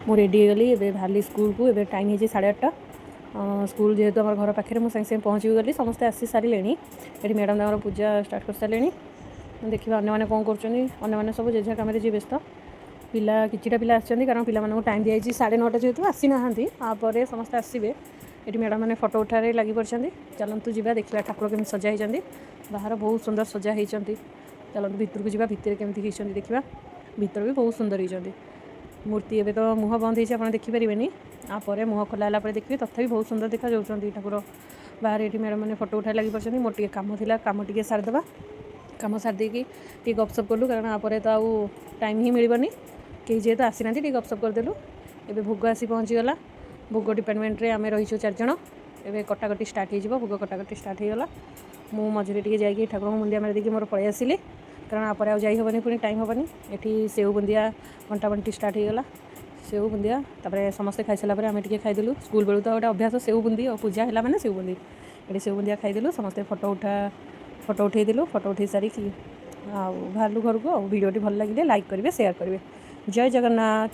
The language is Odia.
ମୁଁ ରେଡ଼ି ହେଇଗଲି, ଏବେ ବାହାରିଲି ସ୍କୁଲକୁ। ଏବେ ଟାଇମ୍ ହେଇଛି 8:30। ସ୍କୁଲ ଯେହେତୁ ଆମର ଘର ପାଖରେ, ମୁଁ ସାଙ୍ଗେ ସାଙ୍ଗେ ପହଞ୍ଚିବି ଗଲି। ସମସ୍ତେ ଆସି ସାରିଲେଣି। ଏଠି ମ୍ୟାଡ଼ାମ୍ ତାଙ୍କର ପୂଜା ଷ୍ଟାର୍ଟ କରିସାରିଲେଣି। ଦେଖିବା ଅନ୍ୟମାନେ କ'ଣ କରୁଛନ୍ତି। ଅନ୍ୟମାନେ ସବୁ ଯେଝା କାମରେ ଯିଏ ବ୍ୟସ୍ତ। ପିଲା, କିଛିଟା ପିଲା ଆସିଛନ୍ତି, କାରଣ ପିଲାମାନଙ୍କୁ ଟାଇମ୍ ଦିଆଯାଇଛି 9:30 ଯେହେତୁ, ଆସିନାହାନ୍ତି। ତାପରେ ସମସ୍ତେ ଆସିବେ। ଏଠି ମ୍ୟାଡ଼ାମ୍ ମାନେ ଫଟୋ ଉଠାରେ ଲାଗି ପଡ଼ିଛନ୍ତି। ଚାଲନ୍ତୁ ଯିବା, ଦେଖିବା ଠାକୁର କେମିତି ସଜା ହେଇଛନ୍ତି। ବାହାର ବହୁତ ସୁନ୍ଦର ସଜା ହେଇଛନ୍ତି। ଚାଲନ୍ତୁ ଭିତରକୁ ଯିବା, ଭିତରେ କେମିତି ହେଇଛନ୍ତି ଦେଖିବା। ଭିତର ବି ବହୁତ ସୁନ୍ଦର ହେଇଛନ୍ତି। ମୂର୍ତ୍ତି ଏବେ ତ ମୁହଁ ବନ୍ଦ ହେଇଛି, ଆପଣ ଦେଖିପାରିବେନି। ଆ ପରେ ମୁହଁ ଖୋଲା ହେଲା ପରେ ଦେଖିବେ। ତଥାପି ବହୁତ ସୁନ୍ଦର ଦେଖାଯାଉଛନ୍ତି ଠାକୁର। ବାହାରେ ଏଠି ମ୍ୟାଡ଼ାମ୍ ମାନେ ଫଟୋ ଉଠାଇ ଲାଗି ପଡ଼ିଛନ୍ତି। ମୋର ଟିକେ କାମ ଥିଲା, କାମ ଟିକେ ସାରିଦେବା। କାମ ସାରି ଦେଇକି ଟିକେ ଗପସପ କଲୁ, କାରଣ ଆ ପରେ ତ ଆଉ ଟାଇମ୍ ହିଁ ମିଳିବନି। କେହି ଯେହେତୁ ଆସିନାହାନ୍ତି, ଟିକେ ଗପସପ କରିଦେଲୁ। ଏବେ ଭୋଗ ଆସି ପହଞ୍ଚିଗଲା। ଭୋଗ ଡିପାର୍ଟମେଣ୍ଟରେ ଆମେ ରହିଛୁ ଚାରିଜଣ। ଏବେ କଟାକଟି ଷ୍ଟାର୍ଟ ହେଇଯିବ। ଭୋଗ କଟାକଟି ଷ୍ଟାର୍ଟ ହେଇଗଲା। ମୁଁ ମଝିରେ ଟିକେ ଯାଇକି ଠାକୁରଙ୍କୁ ମୁଣ୍ଡିଆ ମାରି ଦେଇକି ମୋର ପଳେଇ ଆସିଲି, କାରଣ ଆ ପରେ ଆଉ ଯାଇ ହେବନି, ପୁଣି ଟାଇମ୍ ହେବନି। ଏଠି ସେଉ ବୁନ୍ଦିଆ ବଣ୍ଟା ବଣ୍ଟି ଷ୍ଟାର୍ଟ ହେଇଗଲା। ସେଉ ବୁନ୍ଦିଆ, ତାପରେ ସମସ୍ତେ ଖାଇସାରିଲା ପରେ ଆମେ ଟିକେ ଖାଇଦେଲୁ। ସ୍କୁଲ ବେଳୁ ତ ଗୋଟେ ଅଭ୍ୟାସ ସେଉ ବୁନ୍ଦି, ଆଉ ପୂଜା ହେଲା ମାନେ ସେଉ ବୁନ୍ଦି। ଏଠି ସେଉ ବୁନ୍ଦିଆ ଖାଇଦେଲୁ ସମସ୍ତେ। ଫଟୋ ଉଠେଇଦେଲୁ। ଫଟୋ ଉଠେଇ ସାରିକି ଆଉ ବାହାରିଲୁ ଘରକୁ। ଆଉ ଭିଡ଼ିଓଟି ଭଲ ଲାଗିଲେ ଲାଇକ୍ କରିବେ, ସେୟାର କରିବେ। ଜୟ ଜଗନ୍ନାଥ।